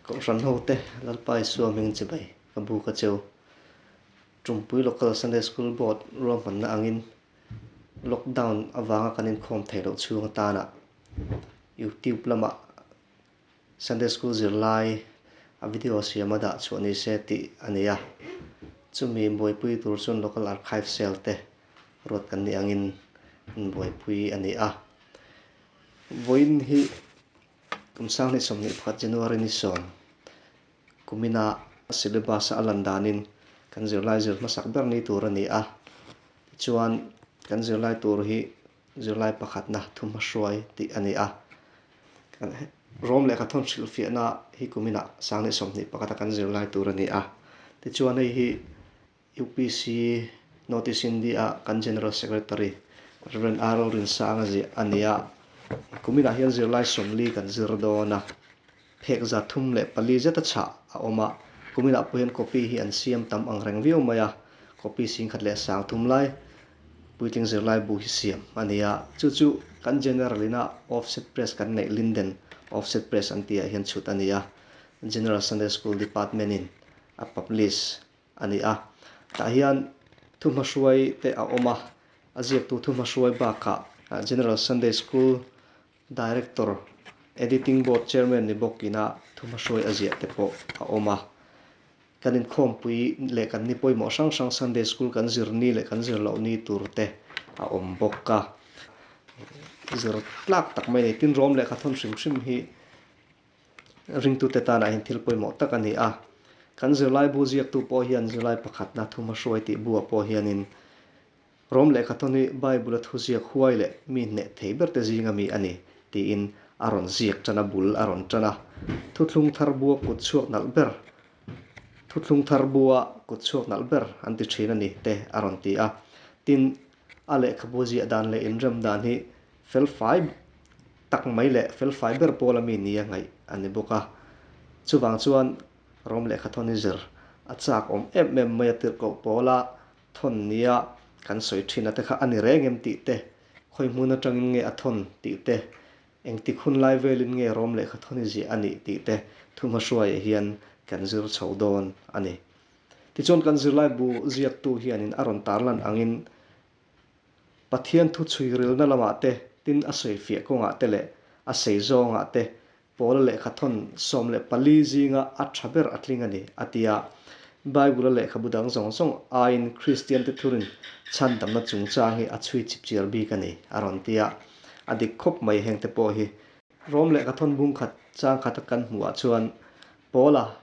Kohhran hote Lalpa Isua hming chibai ka buk a cheu. Tumpui Local Sunday School Board ruahmanna angin lockdown avanga kan inkhawm theih loh chhung atana YouTube lamah Sunday School zirlai a video siama dah chhuah ni se tih a ni a. Chumi buaipui tur chuan Local Archive Cell te ruat kan nih angin buaipui a ni a. Vawiin hi Kum 2021 January ni 10, kumina syllabus a lan danin kan zirlai zir hmasak ber ni tur a ni a. Tichuan, kan zirlai tur hi zirlai pakhatna thuhmahruai tih a ni a. Rom lehkhathawn hrilhfiahna hi kumina 2021 a kan zirlai tur a ni a. Tichuan, hei hi UPC North East India kan General Secretary Rev. R. Rinsanga ziah a ni a. Kuminah hian zirlai 40 kan zir dawn a, phek 304 zeta chhah a awm a. Kuminah pawh hian copy hi an siam tam ang reng viau mai a, copy 10,003 lai puitling zirlai bu hi siam a ni a. Chu chu kan General ina offset press kan neih Linden Offset Press an tihah hian chhut a ni a, General Sunday School Department in a publish a ni a. Tah hian thuhmahruai te a awm a, a ziaktu thuhmahruai bakah General Sunday School Director, Editing Board Chairman ni bawkina thuhmahruai a ziah te pawh a awm a. Kan inkhawmpui leh kan ni pawimawh hrang hrang Sunday School kan zir ni leh kan zir loh ni tur te a awm bawk a. Zir tlak tak mai a ni. Tin, Rom lehkha thawn hrim hrim hi Ringtute tanah hian thil pawimawh tak a ni a. Kan zirlaibu ziaktu pawh hian zirlai pakhatna thumahruai tih buah pawh hianin Rom lehkhathawn hi Bible-a thuziak huai leh mi hneh thei berte zinga mi a ni tiin a rawn ziak tan a, bul a rawn tan a. Thuthlung thar bua kut chhuak nalh ber Thuthlung thar bua kut chhuak nalh ber an ti thin a ni te a rawn ti a. Tin, a lehkhabu ziah dan leh inrem dan hi felfai tak mai leh felfai ber pawl a mi nia ngaih a ni bawk a. Chuvang chuan Rom lehkhathawn hi zir a chak awm em em mai a tirhkoh pawla thawn nia kan sawi thin a te kha a ni reng em tih te, khawi hmun atangin nge a thawn tih te, engtik hun lai velin nge Rom lehkhathawn hi ziah a nih tih te thuhmahruaiah hian kan zir chho dawn a ni. Tichuan kan zirlaibu ziaktu hianin a rawn tarlan angin Pathian thu chhuirilna lamah te, tin a sawifiah kawngah te leh a sei zawngah te Paula lehkhathawn 14 zinga a tha ber a tling a ni, a ti a. Bible-a lehkhabu dang zawng zawng aiin Kristiante thurin chhandamna chungchang hi a chhui chipchiar bik a ni, a rawn ti a. A dik khawp mai hengte pawh hi. Rom lehkhathawn bung khat chang khata kan hmuhah chuan Paula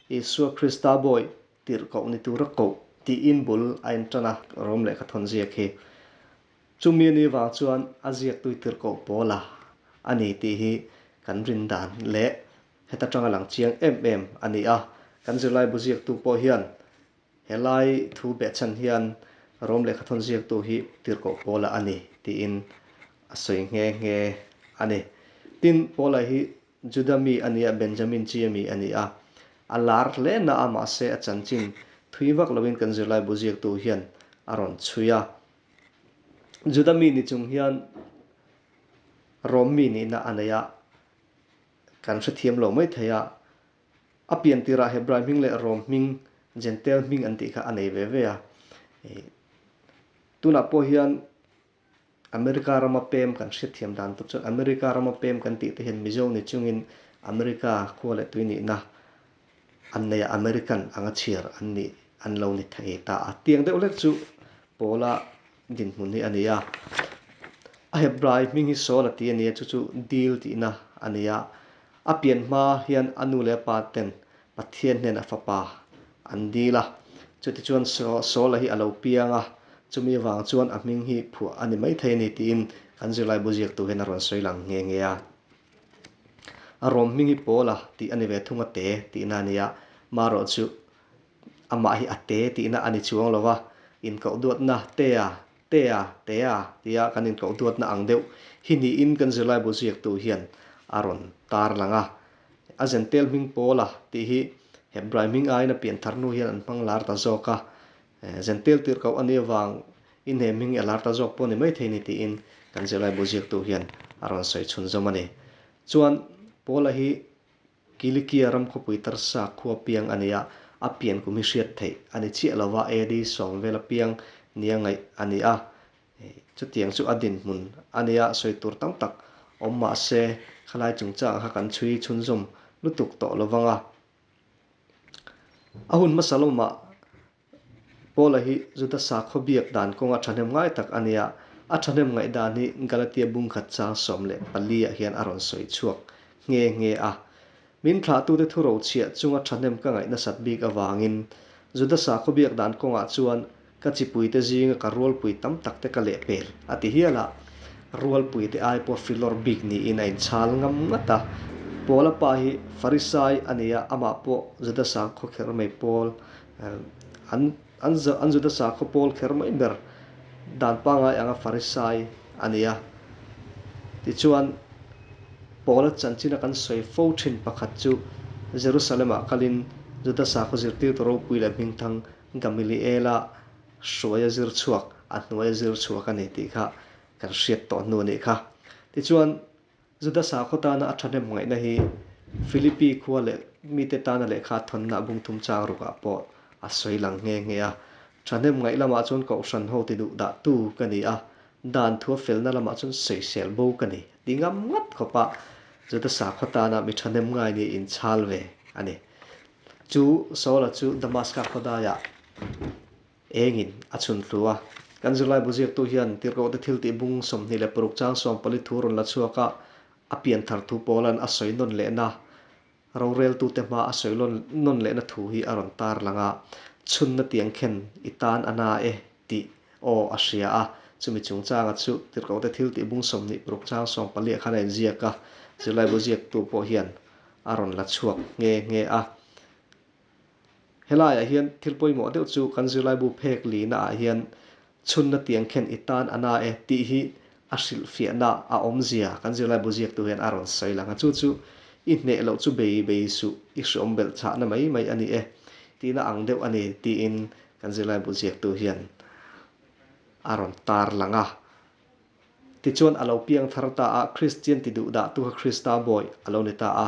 Isua Krista bawi tirhkoh ni tura koh tiin bul a intan a, Rom lehkha thawn ziak hi. Chumi a nih vang chuan a ziaktui tirhkoh Paula a ni tih hi kan rin dan leh heta tanga lang chiang em em a ni a. Kan zirlaibu ziaktu pawh hian helai thu behchhan hian Rom lehkha thawn ziaktu hi tirhkoh Paula a ni tiin a sawi nghe nghe a ni. Tin, Paula hi Juda mi a ni a, Benjamin chi a mi a ni a. A lar hle na a, mahse a chanchin thui vak loin kan zirlaibu ziaktu hian a rawn chhui a. Juda mi ni chung hian Rom mi nihna a nei a, kan hrethiam lo mai thei a. A pian tirah Hebrai hming leh Rom hming, Jentail hming an tih kha a nei ve ve a. Tunah pawh hian America rama pem kan hriatthiam dan tur chuan America rama pem kan tih te hian Mizo ni chungin America khua leh tui nihna an nei a, American anga chhiar an nih an lo ni thei ta a. Tiang deuh hlek chu Paula dinhmun hi a ni a. A Hebrai hming hi Saul a ti a ni a, chu chu dil tihna a ni a. A pian hma hian a nu leh a pa ten Pathian hnenah fapa an dil a, chutichuan Saula hi a lo piang a, chumi avang chuan a hming hi phuah a ni maithei a ni tiin kan zirlaibu ziaktu hian a rawn sawi lang nghe nghe a. A rawm hming hi Paula tih a ni ve thung a te tihna a ni a, marawh chu amah hi a te tihna a ni chuang lo va, inkoh duatna tea, tea, tea tia kan inkoh duatna ang deuh hi niin kan zirlaibu ziaktu hian a rawn tarlang a. A Zentel hming Paula tih hi Hebrai hming aiin a pian thar hnu hian an hmang lar ta zawk a. Zentel tirhkoh a nih avang in he hming hi a lar ta zawk pawh ni maithei ni tiin kan zirlaibu ziaktu hian a rawn sawi chhunzawm a ni. Chuan Paula hi Kilikia ram khawpui Tarsa khua piang a ni a, a pian kum hi hriat theih a ni chiah lova, AD sawm vela piang nia ngaih a ni a. Chutiang chu a dinhmun a nia, sawi tur tam tak awm mah se khalai chungchangah kha kan chhui chhunzawm lutuk tawh lovang a. A hun hmasa lamah Paula hi Juda sakhaw biak dan kawnga thahnem ngai tak a nia, a thahnem ngaih dan hi Galatia bungkhat chang 14 ah hian a rawn sawi chhuak nghe nghe a. Min thlahtute thu rochhiah chunga thahnem ka ngaih nasat bik avangin Juda sakhaw biak dan kawngah chuan ka chipuite zinga ka rualpui tam takte ka lehpel a ti hial a, rualpuite ai pawh filawr bik niin a inchhal ngam ngat a. Paula pa hi Farisai a ni a, amah pawh Juda sakhaw kher mai pawl An an an Juda sakhaw pawl kher mai ber dan pangngai anga Farisai a ni a. Tichuan, Paula chanchina kan sawi fo thin pakhat chu Jerusalem-ah kalin Juda sakhaw zirtirtu ropui leh hmingthang Gamiliela hruaia zir chhuak, a hnuaia zir chhuak a ni tih kha kan hriat tawh hnu a nih kha. Tichuan, Juda sakhaw tana a thahnem ngaihna hi Philippi khua leh mite tana lehkha a thawnna bung thum chang rukah pawh a sawi lang nghe nghe a. Thahnem ngaih lamah chuan kohhran ho ti duh dah tu ka ni a, dan thua felna lamah chuan sawisel bo ka ni ti ngam ngat khawpa Juda sakhaw tana mi thahnem ngai ni inchhal ve a ni. Chu Saula chu Damaska khawdaiah Engin a chhun thlu a. Kan zirlai bu ziaktu hian tirhkohte thil tih bung 26 chang 14 thu rawn la chhuak a, a pian thar thu pawlan a sawi nawn lehna, roreltute hma a sawi nawn lehna thu hi a rawn tar lang a, chhunna tiang khen i tan a na e tih aw a hria a, chumi chungchanga chu tirhkohte thil tih bung 26 chang 14 ah khan a inziak a, zirlai bu ziaktu pawh hian a rawn la chhuak nghe nghe a. Helaiah hian thil pawimawh deuh chu kan zirlaibu phek lihna ah hian chhunna tiang khen i tan a na e tih hi a hrilhfiahna a awmzia kan zirlaibu ziaktu hian a rawn sawi lang a, chu chu i hneh loh chu bei bei suh i hriawm belh chhahna mai mai a ni e tihna ang deuh a ni tiin kan zirlaibu ziaktu hian a rawn tar lang a. Tichuan a lo piang thar ta a, Kristian ti duh dah tu kha Krista bawi a lo ni ta a.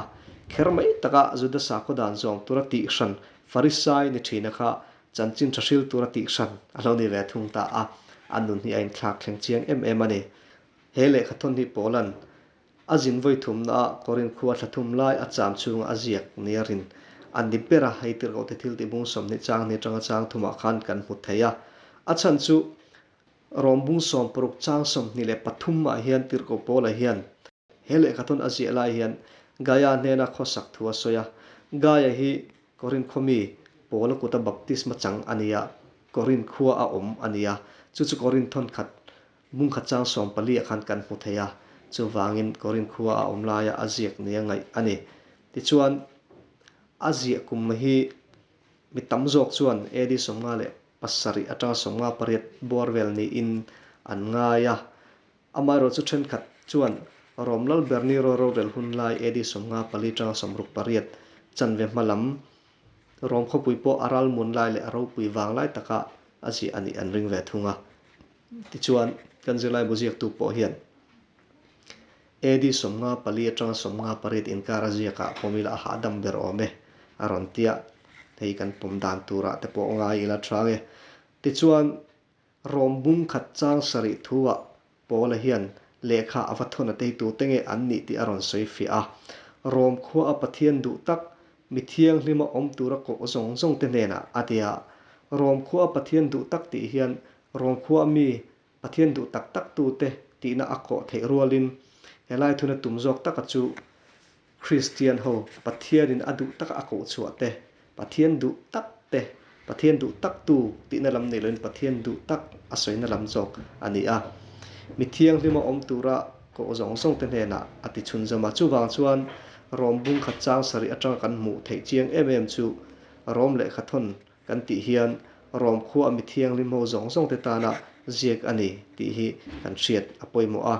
Kher mai taka Juda sakhaw dan zawm tura tih hran Farisai ni thina kha chanchin tha hril tura tih hran a lo ni ve thung ta a, a nun hi a inthlak thleng chiang em em a ni. He lehkha thawn hi Paula'n a zin vawi thumna ah Korinth khua thla thum lai a cham chhunga a ziak nia rin a ni ber a, hei tirhkohte thil tih bung 20 chang hnih atanga chang thumah khan kan hmu thei a. A chhan chu Rawm bung 60 chang 23 ah hian Tirhkoh Paula hian he lehkhathawn a ziah lai hian Gaia hnena khawsak thu a sawi a. Gaia hi Korinth khaw mi Paula kuta baptisma chang a ni a, Korinth khua a awm a ni a. Chu chu Korinth thawn khat bung khat chang 14 ah khan kan hmu thei a. Chuvangin Korinth khua a awm laia a ziak nia ngaih a ni. Tichuan, a ziah kum hi mi tam zawk chuan AD 57 atanga 58 bawr vel niin an ngai a. Amaherawhchu chu thenkhat chuan Rom Lal Berniro rorel hun lai AD 54 atanga 68 chanve hma lam Rom khawpui pawh a ralmun lai leh a ropui vang lai taka a ziah a nih an ring ve thung a. Tichuan, kan zirlaibu ziaktu pawh hian AD 54 atanga 58 inkar a ziakah pawmila a hahdam ber awm e a rawn tia, hei kan pawm dan turah te pawh ngai ila tha nge. Tichuan, Rom bung khat chang sarih thuah Paula hian lehkha a va thawn a teitute nge an nih tih a rawn sawi fiah a. Rom khua a Pathian duh tak, mi thianghlima awm tura koh zawng zawng te hnenah a ti a. Rom khua a Pathian duh tak tih hian Rom khua a mi Pathian duh tak tak tute tihna a kawh theih rualin helai thuna tum zawk taka chu Kristian ho Pathianin a duh taka a koh chhuah te, Pathian duh tak te, Pathian duh tak tu tihna lam nei loin Pathian duh tak a sawina lam zawk a ni a. Mi thianghlima awm tura koh zawng zawng te hnenah a ti chhunzawm a. Chuvang chuan Rom bung khat chang sarih atanga kan hmuh theih chiang em em chu Rom lehkhathawn Kan tih hian Rom khua a mi thianghlim ho zawng zawng te tana ziak a ni tih hi kan hriat a pawimawh a.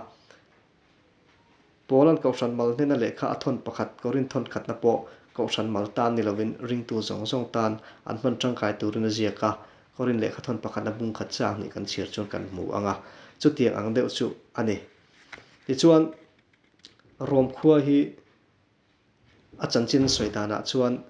Paula'n Kohhran mal hnena lehkha a thawn pakhat Korinth thawn khatna pawh Kohhran mal tan ni lovin ringtu zawng zawng tan an hman tangkai turin a ziak a, Korinth lehkha thawn pakhatna bung khat chang hnih kan chhiar chuan kan hmu ang a, chutiang ang deuh chu a ni. Tichuan, Rom khua hi. A chanchin sawi danah chuan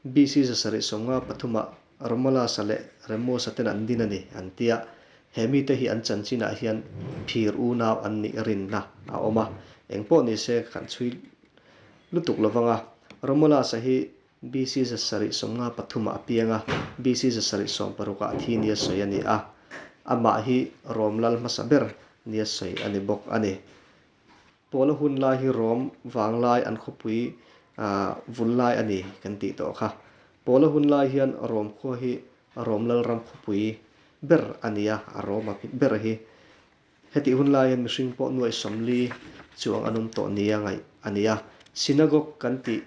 BC 753 ah Romulus-a leh Remus-a ten an din a ni an ti a, he mite hi an chanchinah hian phir unau an nih rinna a awm a, engpawh nise kan chhui lutuk lovang a, Romulus-a hi BC 753 ah a piang a, BC 760 ah a thi nia sawi a ni a, amah hi Rom lal hmasa ber nia sawi a ni bawk a ni. Pawla hun lai hi Rom vanglai an khawpui vul lai a ni kan tih tawh kha. Pawla hun lai hian Rom khua hi Rom lalram khawpui ber a ni a, a Roma ber hi. Hetih hun lai hian mihring pawh nuaih 40 chuang an awm tawh nia ngaih a ni a. Synagogue kan tih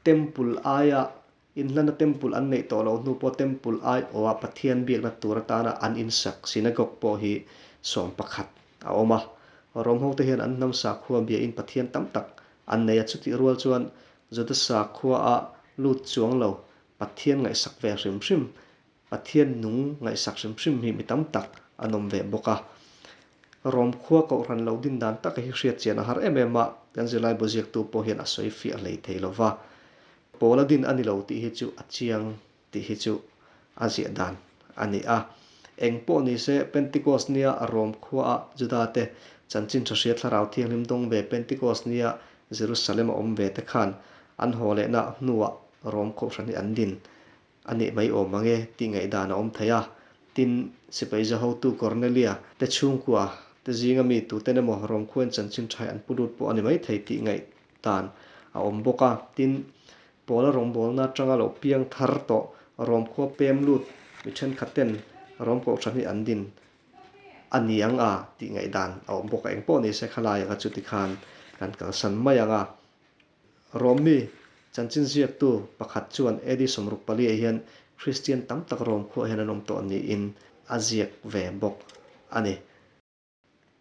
Temple aia Inhlana temple an neih tawh loh hnu pawh temple aiawha Pathian biakna tur atana an insak synagogue pawh hi 11 a awm a. Rom hote hian an hnam sakhua biain Pathian tam tak an nei a, chutih rual chuan Juda sakhua a lut chuang lo Pathian ngaihsak ve hrim hrim, Pathian nung ngaihsak hrim hrim hi mi tam tak an awm ve bawk a. Rom khua kohhran lo din dan taka hi hriat chian a har em em a, kan zirlaibu ziaktu pawh hian a sawi fiah hlei thei lo va. Pawl a din a ni lo tih hi chu a chiang tih hi chu a ziah dan a ni a. Eng pawh ni se, Pentecost nia Rom khuaa Judate chanchin tha hria Thlarau Thianghlim dawng ve Pentecost nia Jerusalem a awm ve te khan an haw lehna hnuah Rom kohhran hi an din a nih mai awm ang e tih ngaihdan a awm thei a. Tin, sipai zahotu Cornelia te chhungkua te zinga mi tuten emaw Rom khuain chanchin tha hi an pu lut pawh a ni mai thei tih ngaih dan a awm bawk a. Tin, Paula rawngbawlna atanga lo piang thar tawh Rom khua pem lut mi thenkhat ten Rom kohhran hi an din a ni ang a tih ngaihdan a awm bawk a. Engpawh ni se khalai anga chuti khan kan kalsan mai ang a. Rom mi chanchin ziaktu pakhat chuan AD 64 ah hian Kristian tam tak Rom khuaah hian an awm tawh niin a ziak ve bawk a ni.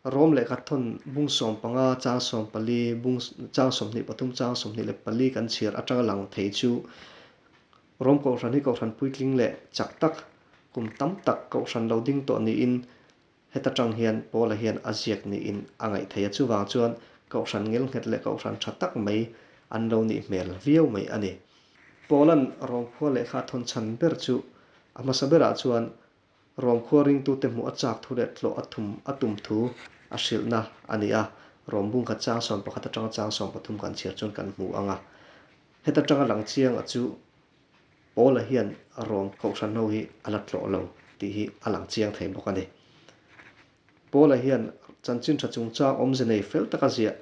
Rom lehkha thawn bung 15 chang 14, bung chang 23 chang 24 kan chhiar atanga lang thei chu Rom kohhran hi kohhran puitling leh chak tak, kum tam tak kohhran lo ding tawh niin Heta tang hian Paula hian a ziak niin a ngaih thei a, chuvang chuan kohhran ngelnghet leh kohhran tha tak mai an lo nih hmel viau mai a ni. Paula'n Rom khua lehkha a thawn chhan ber chu a hmasa berah chuan Rom khua ringtute hmuh a chak thu leh tlawh a thum a tum thu a hrilhna a ni a, Rom bungkhat chang 11 atanga chang 13 kan chhiar chuan kan hmu ang a. Heta tanga lang chiang a chu Paula hian Rom kohhran ho hi a la tlawh lo tih hi a lang chiang thei bawk a ni. Paula hian chanchin tha chungchang awmze nei fel taka ziah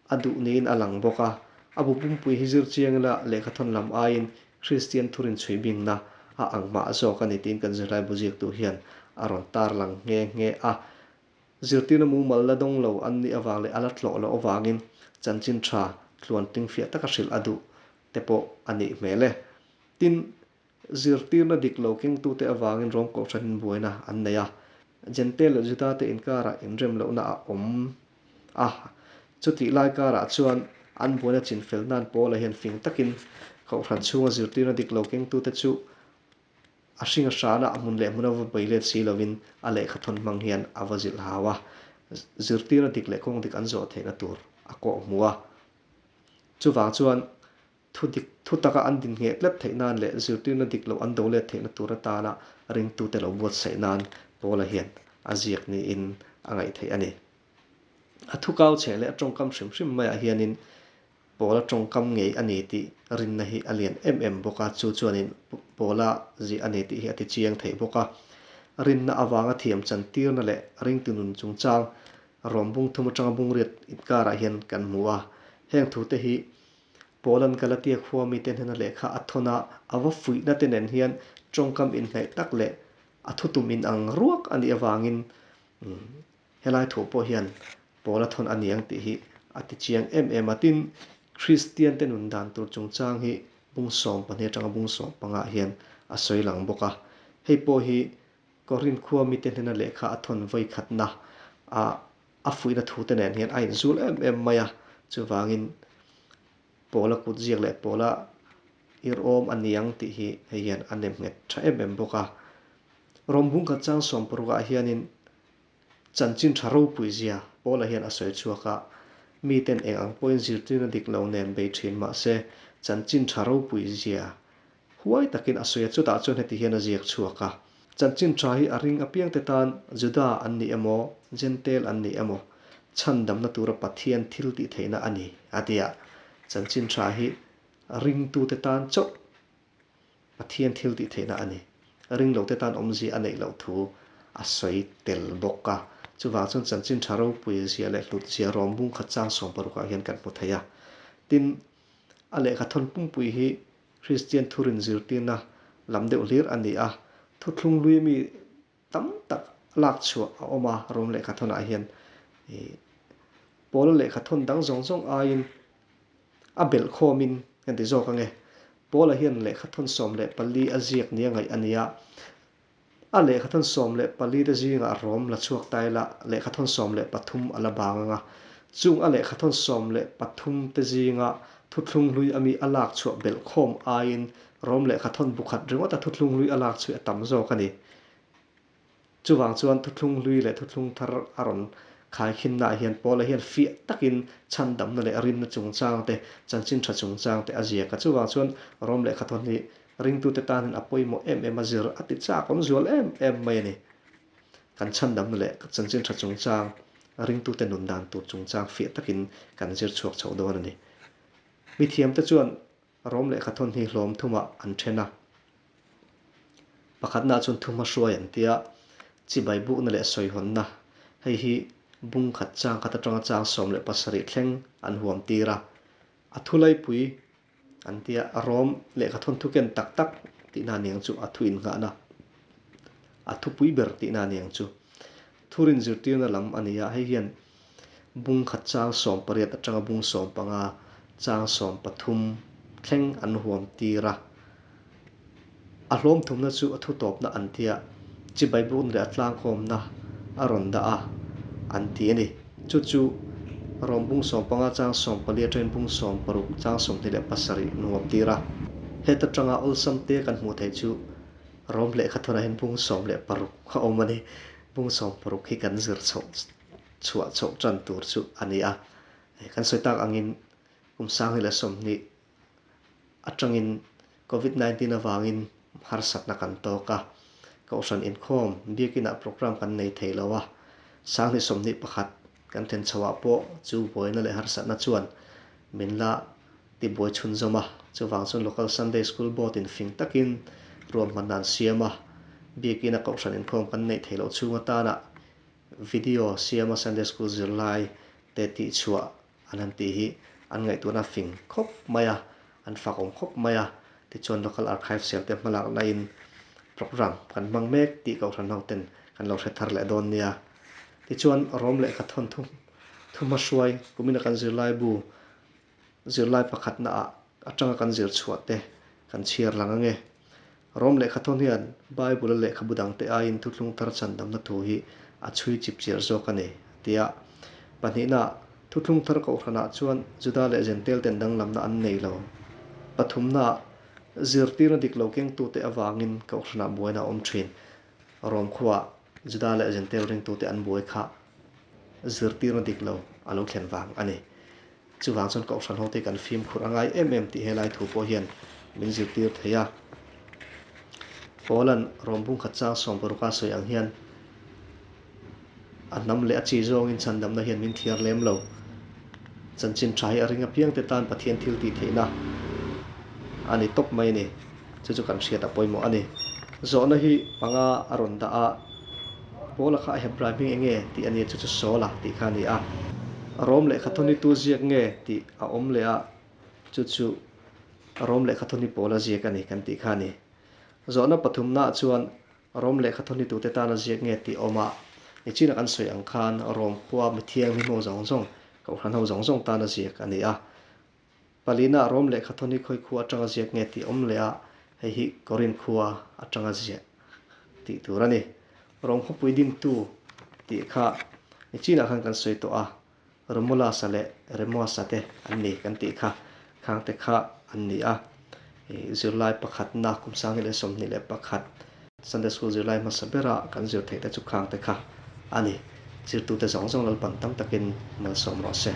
a duh niin a lang bawk a, a bu pumpui hi zir chiang ila lehkhathawn lam aiin Kristian thurin chhui bingna a ang mah zawk a ni tiin kan zirlaibu ziaktu hian a rawn tarlang nghe nghe a. Zirtirna mumal la dawng lo an nih avang leh a la tlawh loh avangin chanchin tha tluan tingfiah taka hrilh a duh te pawh a nih hmel e. Tin, zirtirna dik lo kengtute avangin Rom kohhranin buaina an nei a, Jentail leh Judate inkarah inrem lohna a awm a. Chutih lai karah chuan an buaina chinfel nan Paula hian fing takin kohhran chhunga zirtirna dik lo kengtute chu a hring a hrana a hmun leh hmun a va bei let si lovin a lehkha thawn hmang hian a va zilh hau a, zirtirna dik leh kawng dik an zawh theihna tur a kawh hmu a. Chuvang chuan thu dik thu taka an din ngheh tlat theih nan leh zirtirna dik loh an do let theihna tur atana ringtute lo buatsaih nan Paula hian a ziak niin a ngaih theih a ni. A thu kau chhe leh a tawngkam hrim hrim maiah hianin Paula tawngkam ngei a ni tih rinna hi a lian em em bawk a, chu chuanin Paula ziah a ni tih hi a ti chiang thei bawk a. Rinna avanga thiam chantirna leh ringtu nun chungchang Rom bung thum atanga bung riat inkarah hian kan hmu a. Heng thute hi Paula'n Galatia khua mite hnena lehkha a thawn a, a va fuihna te nen hian tawngkam inhnaih tak leh a thutum inang ruak a nih avangin helai thu pawh hian Paula thawn a niang tih hi a ti chiang em em a. Tin, Kristiante nun dan tur chungchang hi bung 12 atanga bung 15 ah hian a sawi lang bawk a. Hei pawh hi Korin khua mite hnena lehkha a thawn vawi khatna a a fuihna thute nen hian a inzul em em mai a, chuvangin Paula kut ziak leh Paula irawm a niang tih hi hei hian a nem nghet tha em em bawk a. Rom bungkhat chang 60 ah hianin chanchin tha ropui zia Paula hian a sawi chhuak a, miten eng ang pawhin zirtirna dik lo nen bei thin mah se, Chanchin Tha ropui zia huai takin a sawi a, chutah chuan heti hian a ziak chhuak a, Chanchin Tha hi a ring apiangte tan Juda an ni emaw, Jentail an ni emaw, chhandamna tura Pathian thil tih theihna a ni, a ti a. Chanchin Tha hi ringtute tan chauh Pathian thil tih theihna a ni. Ringlote tan awmzia a neih loh thu a sawi tel bawk a. Chuvang chuan Chanchin Tha ropui zia leh hlut zia rawm bung khat chang sawmparukah hian kan hmu thei a. Tin, a lehkha thawn pumpui hi Kristian thurin zirtirna lam deuh hlir a ni a. Thuthlung lui mi tam tak lak chhuah a awm a, Rom lehkha thawnah hian Paula lehkha thawn dang zawng zawng aiin a belh khawmin kan ti zawk ange. Paula hian lehkha thawn 14 a ziak nia ngaih a ni a, a lehkha thawn 14 te zingah Rom la chhuak ta ila lehkha thawn 13 a la bang ang a, chung a lehkha thawn 13 te zinga thuthlung hlui ami a lak chhuah belh khawm aiin Rom lehkha thawn bu khat ringawt a thuthlung hlui a lak chhuih a tam zawk a ni. Chuvang chuan thuthlung hlui leh thuthlung thar a rawn khaikhinnaah hian Paula hian fiah takin chhandamna leh rinna chungchang te, chanchin tha chungchang te a ziak a. Chuvang chuan Rom lehkha thawn hi ringtute tan hian a pawimawh em em a, zir a ti chak awm zual em em mai a ni. Kan chhandamna leh chanchin tha chungchang, ringtute nun dan tur chungchang fiah takin kan zir chhuak chhoh dawn a ni. Mithiamte chuan Rom lehkha thawn hi hlawm thumah an then a. Pakhatnaah chuan thuma hruai an ti a, chibai bukna leh sawihawnna, hei hi bung khat chang khat atanga chang 17 thleng an huam tir a. A thu laipui an ti a, Rom lehkha thawn thu ken tak tak tihna a ni ang chu, a thu innghahna, a thupui ber tihna a ni ang chu. Thurin zirtirna lam a ni a, hei hian bung khat chang 18 atanga bung 15 chang 13 thleng an huam tir a. A hlawm thumna chu a thutawpna an ti a, chibai bukna leh a tlangkawmna a rawn dah a an ti a ni. Chu chu Rom bung 15 chang 14 atangin bung 16 chang 27 an huam tir a. Heta tanga awlsam te kan hmuh theih chu Rom lehkha thawnah hian bung 16 a awm a ni. Bung 16 hi kan zir chhoh chhuah chhoh tan tur chu a ni a. Kan sawi tak angin kum 2020 atangin Covid 19 avangin harsatna kan tawk a. Kohhran inkhawm biakinah program kan nei thei lo a. 2021 kan then chhoah pawh chu buaina leh harsatna chuan min la tibuai chhunzawm a. Chuvang chuan Local Sunday School Board in fing takin ruahmanna an siam a. Biakina kohhran inkhawm kan neih theih loh chhung atana video siama Sunday School zirlai te tihchhuah an han tih hi an ngaihtuahna fing khawp mai a, an fak awm khawp mai a. Tichuan Local Archive Cell te hmalakna in program kan hmang mek tih kohhran ho ten kan lo hre thar leh dawn nia. Tichuan Rom lehkha thawn thuhmahruai kumina kan zirlai bu Zirlai pakhatna ah atanga kan zir chhuah te kan chhiar lang ange. Rom lehkha thawn hian Bible a lehkhabu dangte aiin thuthlung thar chhandamna thu hi a chhui chip chiar zawk a ni, a ti a. Pahnihna, thuthlung thar kohhranah chuan Juda leh Jentail ten danglamna an nei lo. Pathumna, zirtirna dik lo kengtute avangin kohhranah buaina a awm thin. Rom khuaah Juda leh Jentail ringtute an buai kha zirtirna dik lo a lo thlen vang a ni. Chuvang chuan Kohhran hote kan fimkhur a ngai em em tih helai thu pawh hian min zirtir thei a. Paula'n Rom bung khat chang 16 a sawi ang hian a hnam leh a chi zawngin chhandamna hian min thliar lem lo. Chanchin tha hi a ring apiangte tan Pathian thil tih theihna a ni tawp mai a ni. Chu chu kan hriat a pawimawh a ni. Zawhna hi panga a rawn dah a, Paula kha a Hebrai hming eng nge tih a nia, chu chu Saula tih kha a ni a. Rom lehkha thawni tu ziak nge tih a awm leh a, chu chu Rom lehkha thawni Paula ziak a ni kan tih kha a ni. Zawhna pathumnaah chuan Rom lehkha thawni tute tana ziak nge tih a awm a, nichina kan sawi ang khan Rom khua mithianghlim ho zawng zawng, kohhran ho zawng zawng tana ziak a ni a. Palina Rom lehkha thawni khawi khua atanga ziak nge tih awm leh a, hei hi Korin khua atanga ziah tih tur a ni. Rom khawpui dintu tih kha nichinah khan kan sawi tawh a, Romulus-a leh Remus-a te an ni kan tih kha, khangte kha an ni a. Zirlai pakhatna kum 2021 Sunday School zirlai hmasa bera kan zir theih te chu khangte kha a ni. Zirtute zawng zawng Lalpan tam takin malsawm rawh se.